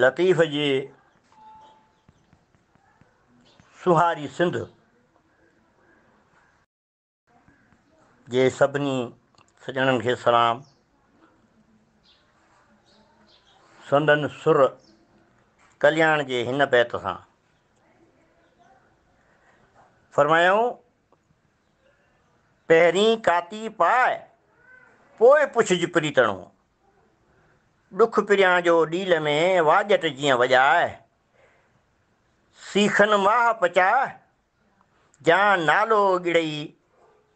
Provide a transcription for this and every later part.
لطيف جي سونهاري سنڌ جي سڀني سڄڻن کي سلام. سندن سر ڪلياڻ جي هن بيت سان فرمايائون، پهرين ڪاتي پاء، پوء پڇج پريتڻو. ڏک پريان جو ڏيل ۾، واڄٽ جيئن وڄاء. سيخن ماهه پچاء، جان نالو ڳڙئي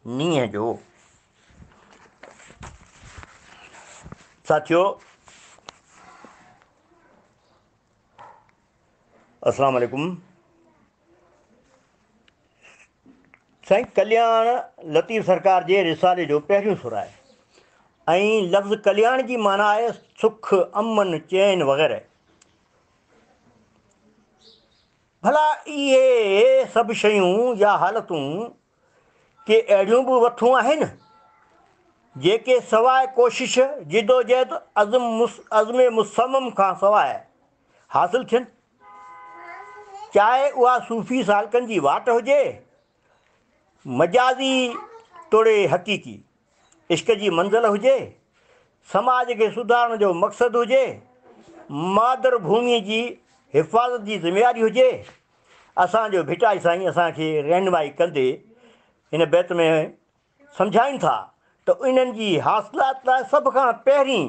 نينهن جو. ساٿيو السلام عليڪم. سائين ڪلياڻ لطيف سرڪار جي رسالي جو پهريون سر آهي ۽ لفظ ڪلياڻ جي معنيٰ آهي سک، امن، چين وغيره. ڀلا اهي سڀ شيون يا حالتون ڪي اهڙيون به وٿون آهن، جيڪي سواء ڪوشش، جدوجهد، عزم مصمم کان سواء حاصل ٿين؟ چاهي اها صوفي سالڪن جي واٽ هجي، مجازي توڙي حقيقي، عشق جي منزل هجي، سماج کي سڌارڻ جو مقصد هجي، مادر ڀوميء جي حفاظت جي ذميواري هجي، اسان جو ڀٽائي سائين اسان کي رهنمائي ڪندي هن بيت ۾ سمجهائين ٿا ته انهن جي حاصلات لاء سڀ کان پهرين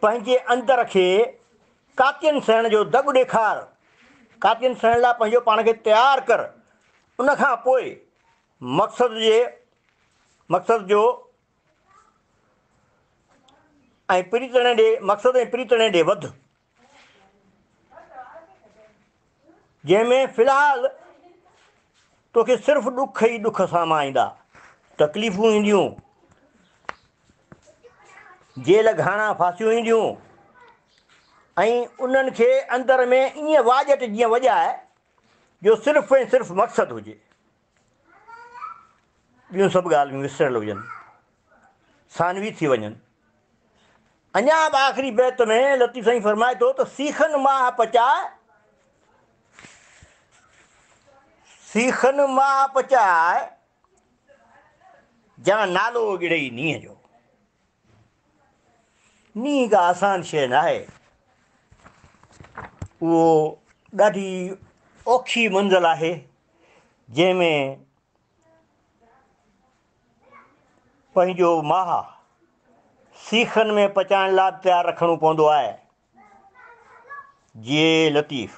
پنهنجي اندر کي ڪاتين سهڻ جو دڳ ڏيکار، ڪاتين سهڻ لاء پنهنجو پاڻ کي تيار ڪر، ان کان پوء مقصد جي مقصد جو ۽ پريتڻي ڏي مقصد ۽ پريتڻي ڏي وڌ. جنهن ۾ في الحال توکي صرف ڏک ئي ڏک سامهان ايندا، تڪليفون اينديون، جيل گهاڻا ڦاسيون اينديون ۽ انهن کي اندر ۾ ائين واڄٽ جيئن وڄاء جو صرف ۽ صرف مقصد هجي، ٻيون سڀ ڳالهيون وسريل هجن، ثانوي ٿي وڃن. اڃا به آخري بيت ۾ لطيف سائين فرمائي ٿو ته سيخن ماهه پچاء، سيخن ماهه پچاء، جا نالو ڳڙئي نينهن جو. نينهن ڪا آسان شيء ناهي. اهو ڏاڍي اوکي منزل آهي، جنهن ۾ پنهنجو ماهه سيخن ۾ پچائڻ لاء به تيار رکڻو پوندو آهي. جيئي لطيف.